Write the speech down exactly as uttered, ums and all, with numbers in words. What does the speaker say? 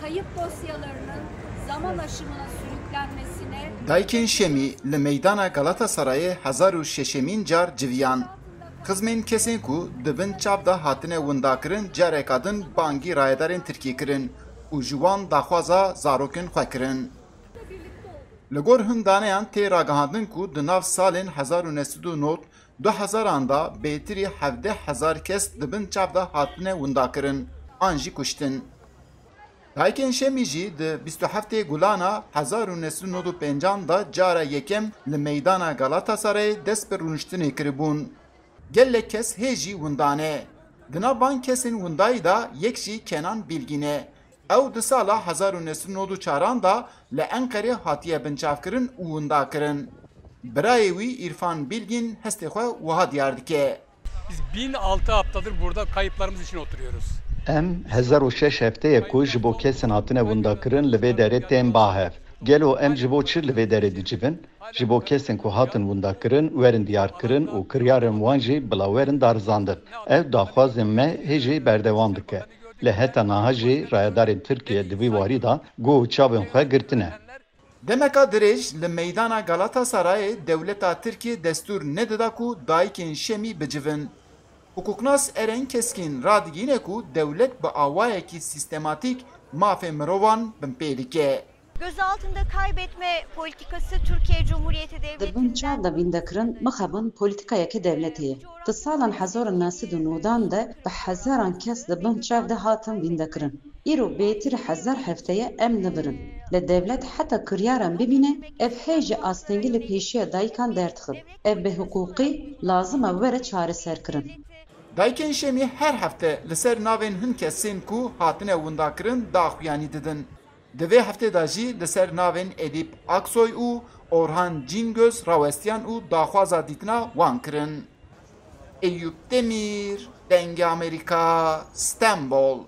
Kayıp dosyalarının zaman aşımına sürüklenmesine Dayikên Şemî li meydana Galatasarayê hezar û şeşemîn car civiyan. Xizmên kesên ku di bin çav de hatine windakirin careka din bangî rayedarên Tirkiyê kirin û ji wan daxwaza zarokên xwe kirin. Li gor hin daneyan tê ragihandin ku di nav salên hezar û neh sed û nod, du hezaran de bêtirî hevdeh hezar kes di bin çav de hatine windakirin an jî kuştin. Dayikên Şemî jî di bîst û heftê Gulana hezar û neh sed û nod û pêncan de cara yekem li meydana Galatasarayê dest bi rûniştinê kiribûn. Gelek kes hê jî winda ne. Di nav van kesên windayî de yek jî Kenan Bilgîn e. Ew di sala hezar û neh sed û nod û çaran de li Enqerê hatiye binçavkirin û windakirin. Birayê wî Îrfan Bilgîn hestê xwe wiha diyar dike. Biz bin altı haftadır burada kayıplarımız için oturuyoruz. Em hezar û şeş hefteyek ku ji bo kesên hatine windakirin li vê derê tên ba hev. Gelo em ji bo çi li vê derê dicivin? Ji bo kesên ku hatin windakirin, werin diyarkirin û kiryarên wan jî bila werin darizandin. Ev daxwazên me hê jî berdewam dike. Lê heta niha jî rayedarên Tirkiye di vî warî de guh û çavên xwe girtine. Demeka dirêj li meydana Galatasarayê dewleta Tirkiyê destûr nedida ku dayikên Şemî bicivin. Hukuknas Eren Keskîn radigihîne ku dewlet bi awayekî sîstematîk mafê mirovan binpê dike. Göz altında kaybetme politikası Türkiye Cumhuriyeti Di bin Devleti'nden çav de vîndekirin mixabin polîtikayeke dewletê ye. Di salan hezar û neh sed û nodan de bi hezaran kes di bin çav de hatin vîndekirin. Îro bêtir hezar hefte ye em nibirin. Lê dewlet heta kiryaran bibîne, ev hê jî astengî li pêşiya dayikan derdixin. Ev bêhiqûqî lazim e were çareserkirin. Dayikên Şemî her hefte li ser navên hin kesên ku hatine windakirin daxuyanî didin. Di vê heftê de jî li ser navên Edîp Aksoy û Orhan Cîngöz rawestiyan û daxwaza dîtina wan kirin. Eyûp Demîr, Dengê Amerîka, Stenbol.